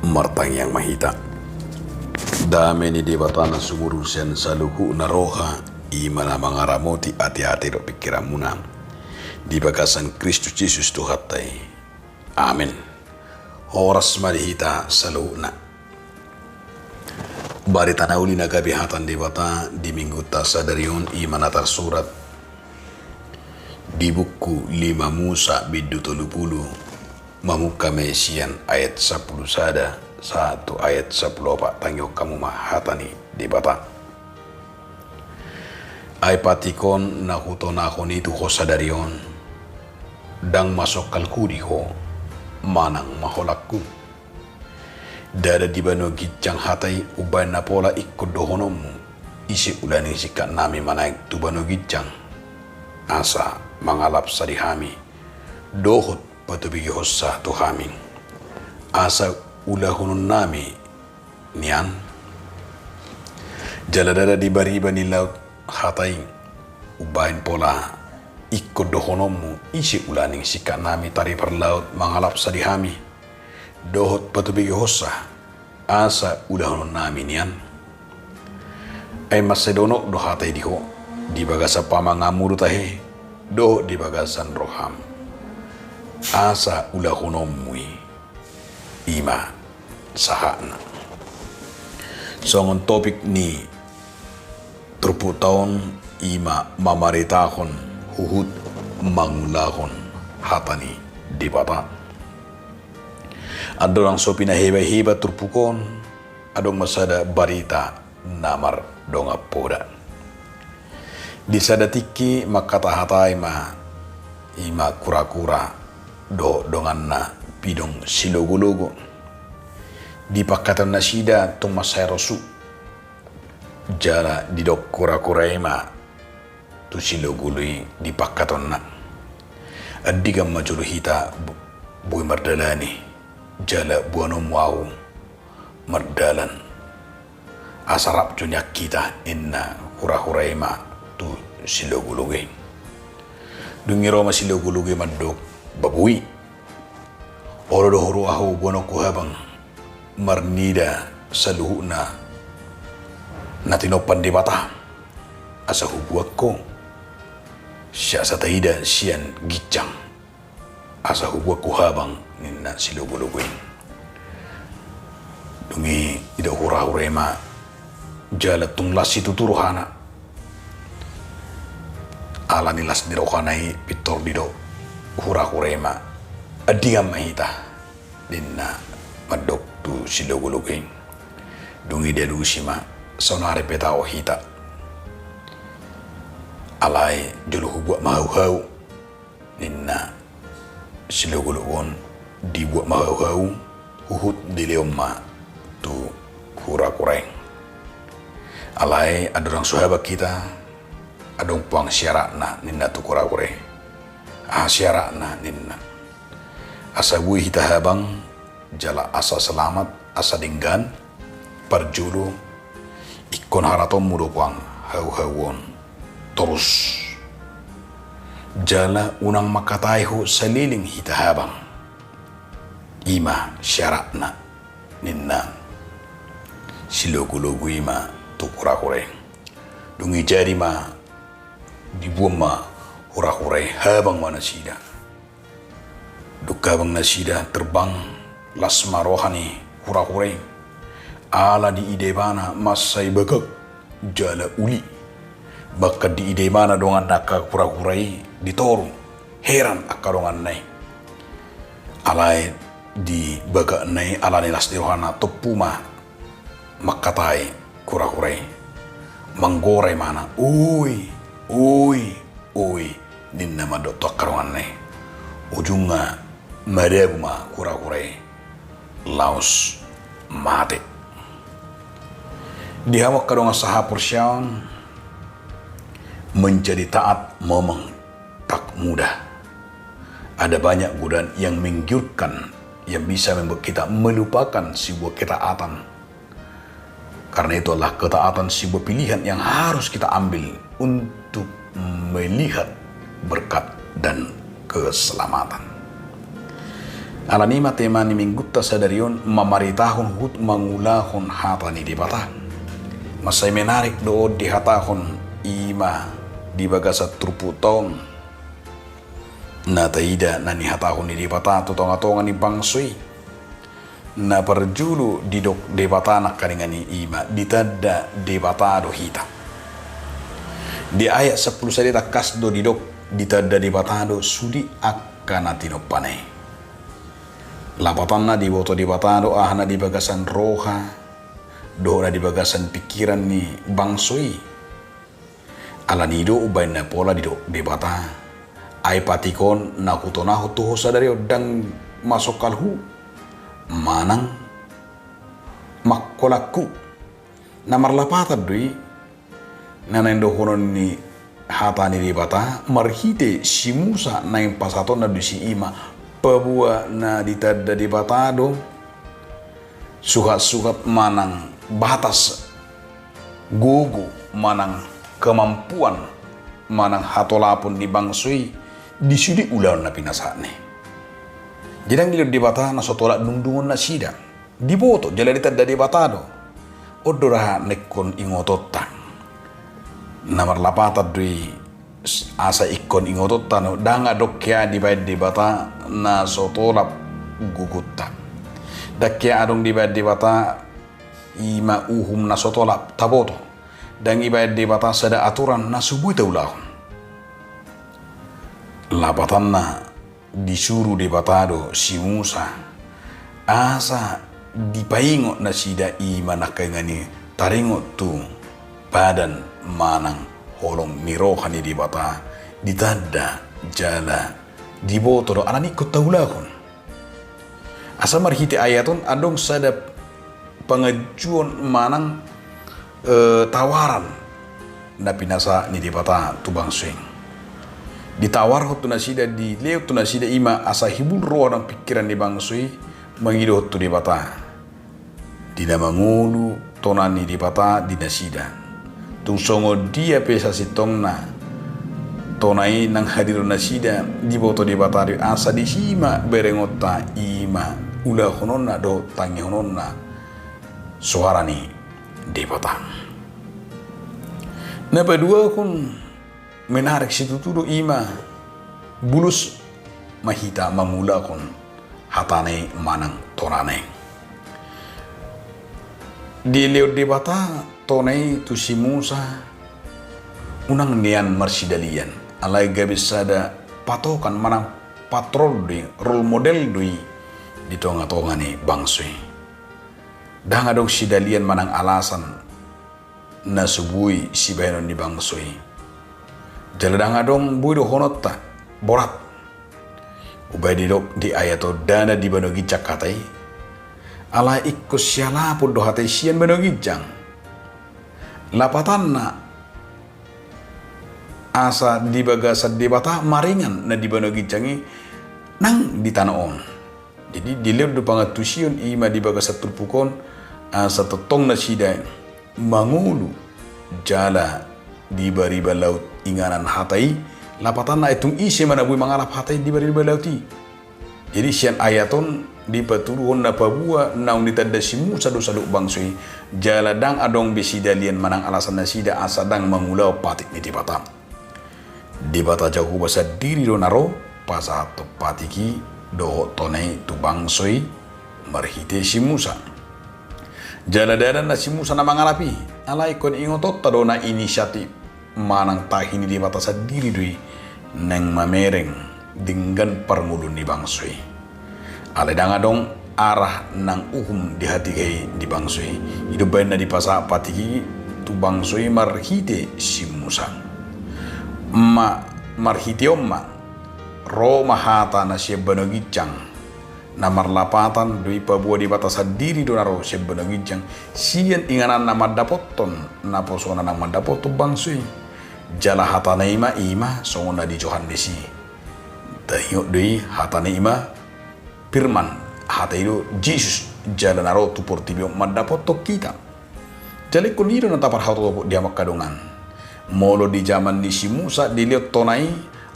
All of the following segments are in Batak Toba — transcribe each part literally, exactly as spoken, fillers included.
Martangiang ma hita. Dame ni Debata na sumurung sian saluhutna roha, i ma na mangaramoti ateate dohot pingkiranmuna di bagasan Kristus Jesus Tuhanta i. Amen. Horas ma di hita saluhutna. Barita na uli na gabe hata ni Debata di minggunta sadari on i ma na tarsurat di buku lima Musa bindu tolu pulu, mamungka ma i sian ayat sampulu sada sahat tu ayat sampulu opat. Tangihon hamu ma hata ni Debata. Ai patik on na hutonahon i tu ho sadari on, ndang masongkalhu di ho manang maholanghu. Ndada di banua ginjang hata i umbahen na pola ingkon dohononmu, ise ulaning singkatnami manaek tu banua ginjang, asa mangalapsa di hami, dohot patubegehonsa tu hami, asa ulahononnami nian. Jala ndada di bariba ni laut hata i umbahen pola ingkon dohononmu, ise ulaning singkatnami taribar laut mangalapsa di hami, dohot patubegehonsa, asa ulahononnami nian. Ai mansai donok do hata i di ho, di bagasan pamanganmu do tahe, dohot di bagasan roham, asa ulahononmu i. I ma sahatna. Songon topik ni turpukta on i ma mamaritahon huhut mangulahon hata ni Debata. Andorang so pinahebaheba turpuk on, adong ma sada barita na mardongan poda. Di sada tingki mangkatahatai ma i ma kurakura dohot donganna pidong silogologo. Di pangkataion nasida tung mansai ro suk. Jala didok kurakura i ma tu silogologo i di pangkataionna: Andigan ma jolo hita bo-, boi mardalani, jala boanonmu ahu mardalan, asa rap jo nian hita, ninna kurakura i ma tu silogologo i. Dung i ro ma silogologo i mandok: Ba boi. Olo do huroha ho boanonku habang marnida saluhutna na tinompa ni Debata, asa huboan ho, sai asa taida sian ginjang, asa huboan ho habang, ninna silogologo i. Dung i didok hurakura i ma, jala tung las situtu rohana. Ala ni las ni rohana i pintor didok hurakura i ma: Andigan ma hita, ninna mandok tu silogologo i. Dung i dialusi ma: Saonari pe tao hita. Alai jolo hubuat ma hauhau, ninna silogologo on. Dibuat ma hauhau, huhut dilehon ma tu hurakura i. Alai andorang so habang hita, adong puang syaratna, ninna tu hurakura i. Aha syaratna, ninna. Asa boi hita habang, jala asa selamat, asa denggan, parjolo, ingkon haratonmu do puang hauhau on torus. Jala unang mangkatai ho saleleng hita habang. I ma syaratna, ninna silogologo i ma tu hurakura i. Dung i jadi ma dibuan ma hurakura i, habang ma nasida. Dung habang nasida terbang, las ma roha ni hurakura i. Ala diida ibana mansai bagak jala uli. Bahkan diida ibana donganna angka hurakura i di toru. Heran angka donganna i. Alai di bagakna i ala ni las ni rohana tompu ma mangkatai hurakura i. Manggora ibana: Oi, oi, oi, ninna mandok tu angka donganna i. Ujungna madabu ma hurakura i laos mate. Di hamu angka dongan sahaporseaon, menjadi taat memang tak mudah. Ada banyak godaan yang menggiurkan, yang bisa membuat kita melupakan sebuah ketaatan. Karena itu adalah ketaatan sebuah pilihan yang harus kita ambil untuk melihat berkat dan keselamatan. Alani i ma tema ni minggunta sadari on mamaritahon huhut mangulahon hata ni Debata. Mansai menarik do on dihatahon i ma di bagasan turpukta on. Na taida na nihatahon ni Debata tu tongatonga ni bangso i. Na parjolo didok Debata nangkaningan i i ma ditanda Debata do hita. Di ayat sampulu sada i tangkas do didok ditanda Debata do sude angka na tinompana i. Lapatanna diboto Debata do aha na di bagasan roha dohot na di bagasan pingkiran ni bangso i. Alani i do umbaen na pola didok Debata, ai patik on na hutonahon tu ho sadari on ndang masongkalhu manang mangkolanghu. Na marlapatan do i na naeng dohonon ni hata ni Debata marhite si Musa naeng pasahatonna do disi i ma paboa na ditanda Debata do suhatsuhat manang batas gogo manang kemampuan manang hatolapon ni bangso i di sude ulaon na pinasahatna i. Jadi ndang dilehon Debata na so tolap dungdungon nasida. Diboto jala ditanda Debata do. On do ra na ingkon ingotonta. Na marlapatan do i asa ingkon ingotonta do, ndang adong hea dibaen Debata na so tolap gogonta. Ndang hea adong dibaen Debata i ma uhum na so tolap taboto. Ndang ibaen Debata sada aturan na so boi taulahon. Lapatanna disuru Debata do si Musa asa dipaingot nasida i ma nangkaningan i taringot tu padan manang holong ni roha ni Debata ditanda jala diboto do alani ingkon taulahon. Asa marhite ayat on adong sada panganjuon manang eh, tawaran na pinasahat ni Debata tu bangso i. Ditawarhon tu nasida, dilehon tu nasida i ma asa hibul roha nang pingkiran ni bangso i mangidohon tu Debata. Di na mangolu tona ni Debata di nasida. Tung songon dia pe sasintongna tona i nang hadiron nasida diboto Debata do i asa disi ma berengonta i ma ulahononna dohot tangihononna soara ni Debata. Na paduahon menarik situtu do i ma bulus ma hita mangulahon hatana i manang tonana i. Dilehon Debata tona i tu si Musa unang nian marsidalian alai gabe sada patokan manang patrol do i, role model do i di tongatonga ni bangso i. Ndang adong sidalian manang alasan na so boi sibaenon ni bangso i. Jala ndang adong boi dohononta borat. Umbaen didok di ayat on ndada di banua ginjang hata i. Alai ingkon sialapon do hata i sian banua ginjang. Lapatanna asa di bagasan Debata maringan na di banua ginjang i nang di tano on. Jadi dilehon do pangantusion i ma di bagasan turpuk on asa tongtong nasida mangolu jala di bariba laut inganan hata i. Lapatanna ai tung ise ma na boi mangalap hata i di bariba laut i. Jadi sian ayat on dipatuduhon na paboa naung ditanda si Musa do saluhut bangso i jala ndang adong be sidalian manang alasan nasida asa ndang mangulahon patik ni Debata. Debata Jahowa sandiri do na ro pasahathon patik i dohot tona i tu bangso i marhite si Musa. Jala ndada na si Musa na mangalap i, alai ingkon ingotonta do na inisiatif manang tahi ni Debata sandiri do i naeng mamereng denggan parngoluon ni bangso i. Alai ndang adong arah nang uhum di hatiha i di bangso i. I do umbaen na dipasahat patik i tu bangso i marhite si Musa. Ma marhite on ma ro ma hata na sian banua ginjang. Na marlapatan do i paboa Debata sandiri do na ro sian banua ginjang sian ingananna mandapothon naposona nang mandapothon bangso i. Jala hatana i ma i ma songon na di Johannes i. Taingot do i hatana i ma firman, hata i do Jesus jala na ro tu portibi on mandapothon hita. Jala ingkon i do na taparhatopot di hamu angka dongan. Molo di jaman ni si Musa dilehon tona i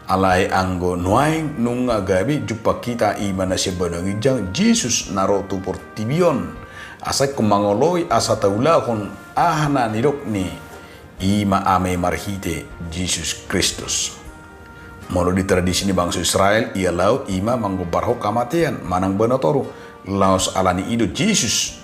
Alai anggo nuaeng nunga gabe jumpang hita i ma na sian banua ginjang, Jesus na ro tu portibi on, asa ingkon mangoloi asa taulahon aha na nidokni, i ma ame marhite Jesus Kristus. Molo di tradisi ni bangso Israel, ia laut i ma manggombarhon hamatean manang banua toru, laos ala ni i do Jesus,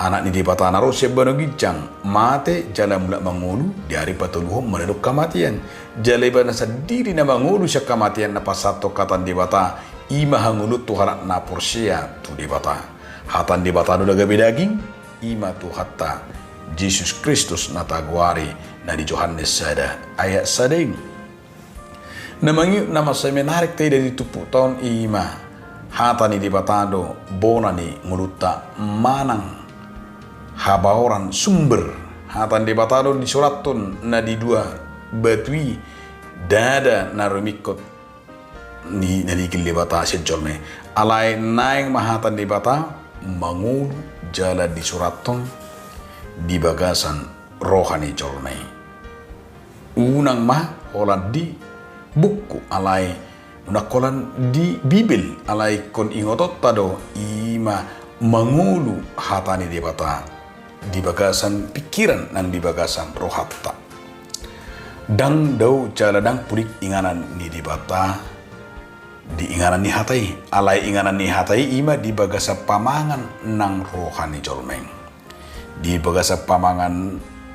Anak ni Debata na ro sian banua ginjang, mate jala mulak mangolu di ari patoluhon manang hamatean. Jala ibana sandiri na mangolu sian hamatean na pasahathon hata ni Debata, i ma hangoluan tu halak na porsea tu Debata. Hata ni Debata do na gabe daging, i ma Tuhanta Jesus Kristus na tagoari na di Johannes sada ayat sada i. Na mangihut na mansai menarik taida di turpukta on i ma, hata ni Debata do bona ni ngolunta manang habaoran, sumber. Hata ni Debata do disurathon na di dua batu i, ndada na rumingkot ni na diigil Debata sian jolma i. Alai naeng ma hata ni Debata mangolu jala disurathon di bagasan roha ni jolma i. Unang ma holan di buku, alai unang holan di Bibel, alai ingkon ingotonta do i ma mangolu hata ni Debata di bagasan pingkiran nang di bagasan rohanta. Ndang dao jala ndang pulik inganan ni Debata di inganan ni hata i, alai inganan ni hata i i ma di bagasan pamangan nang roha ni jolma i. Di bagasan pamangan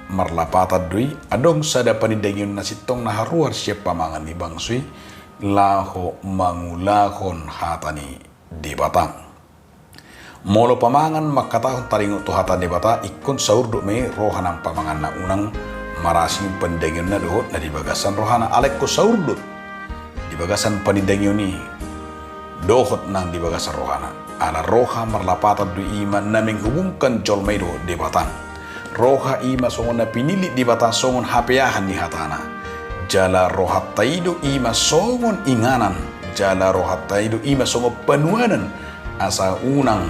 marlapatan do i, adong sada panindangion na sintong na haruar sian pamangan ni bangso i, laho mangulahon hata ni Debata. Molo pamangan mangkatahon taringot tu hata ni Debata, ingkon saurdot ma i roha nang pamanganna, unang marasing panindangionna dohot na di bagasan rohana, alai ingkon saurdot di bagasan panindangion i dohot nang di bagasan rohana. Ala roha marlapatan do i ma na menghubungkan jolma i dohot Debata. Roha i ma songon na pinillit Debata songon hapeahan ni hatana. Jala rohanta i do i ma songon inganan, jala rohanta i do i ma songon panuanan, asa unang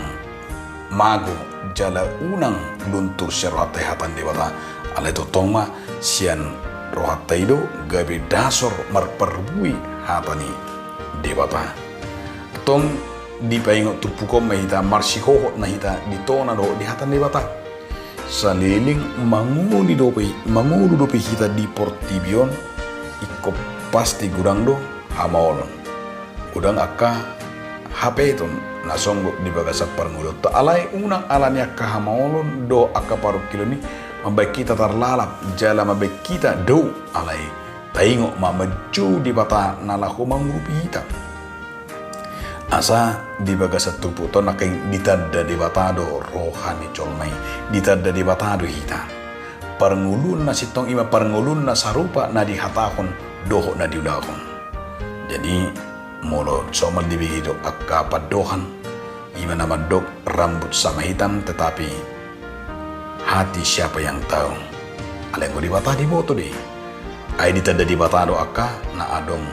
mago jala unang luntur sian rohanta i hata ni Debata. Alai tongtong ma sian rohanta i do gabe dasor marparbue hata ni Debata. Tong dipaingot turpuk on ma hita, marsihohot ma hita di tona dohot di hata ni Debata. Saleleng mangolu dope, mangolu dope hita di portibi on, ingkon pasti godang do hamaolon. Godang angka hapeton na songgop di bagasan parngoluonta, alai unang ala ni angka hamaolon dohot angka parungkilon i mambaen hita tarlalap jala mambaen hita dao, alai taingot ma manjou Debata na laho mangurupi hita. Asa di bagasan turpukta on nangkin ditanda Debata do roha ni jolma i, ditanda Debata do hita. Parngoluon na sintong i ma parngoluon na sarupa na dihatahon dohot na diulahon. Jadi, molo somal dibehe do angka pandohan, i ma na mandok rambut sama hitam, tetapi hati siapa yang tahu? Alai anggo Debata diboto do i. Ai ditanda Debata do angka na adong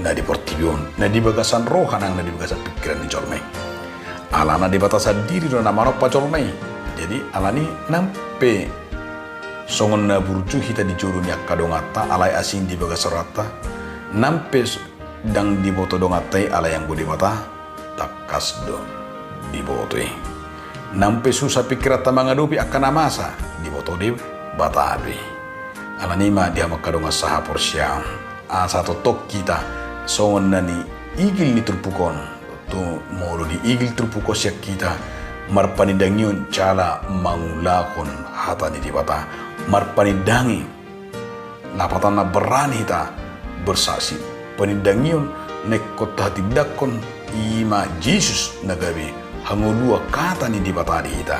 na di portibi on, na di bagasan roha nang na di bagasan pingkiran ni jolma i. Alana Debata sandiri do na marompa jolma i. Jadi, ala ni i nang pe songon na burju hita di jolo ni angka donganta, alai asing di bagasan rohanta, nang pe s-, ndang diboto donganta i, alai anggo Debata tangkas do diboto i. Nang pe susah pingkiranta mangadopi angka na masa, diboto Debata do i. Ala ni i ma di hamu angka dongan sahaporseaon, asa tongtong hita songon na niigil ni turpuk on, tu molo diigil turpuk on sian hita, marpanindangion jala mangulahon hata ni Debata, marpanindangi, lapatanna berani hita bersaksi. Panindangion na ingkon tahatindangkon i ma Jesus na gabe hangoluan hata ni Debata di hita.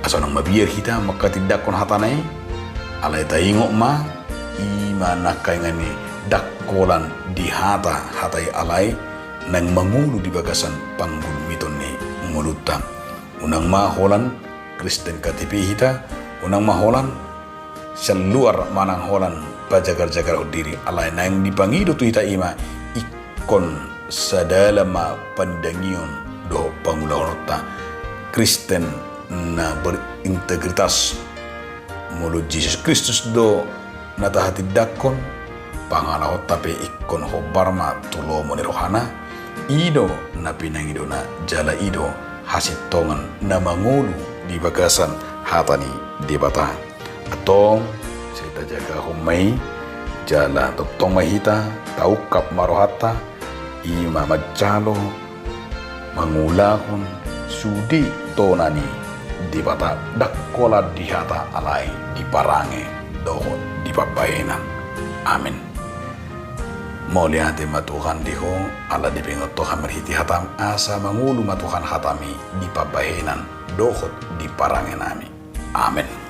Asa unang mabiar hita manghatindangkon hatana i, alai taingot ma, i ma nangkaningan i ndang holan di hata, hata i alai naeng mangolu di bagasan panggulmiton ni ngolunta. Unang ma holan Kristen K T P hita, unang ma holan sian luar manang holan pajagarjagarhon diri, alai naeng dipangido tu hita i ma ingkon sadala ma panindangion dohot pangulahononta, Kristen na berintegritas. Molo Jesus Kristus do na tahatindangkon, pangalahonta pe ingkon hombar ma tu lomo ni rohana. I do na pinangidona jala i do hasintongan na mangolu di bagasan hata ni Debata. Antong sai tajagahon ma i, jala tongtong ma hita taungkap ma rohanta, i ma manjalo mangulahon sude tona ni Debata, ndang holan di hata alai di parange dohot di pambahenan. Amen. Mauliate ma Tuhan di Ho, ala dibingot Ho marhite hataM, asa mangolu ma Tuhan hataMi di pambahenan dohot di parange nami. Amen.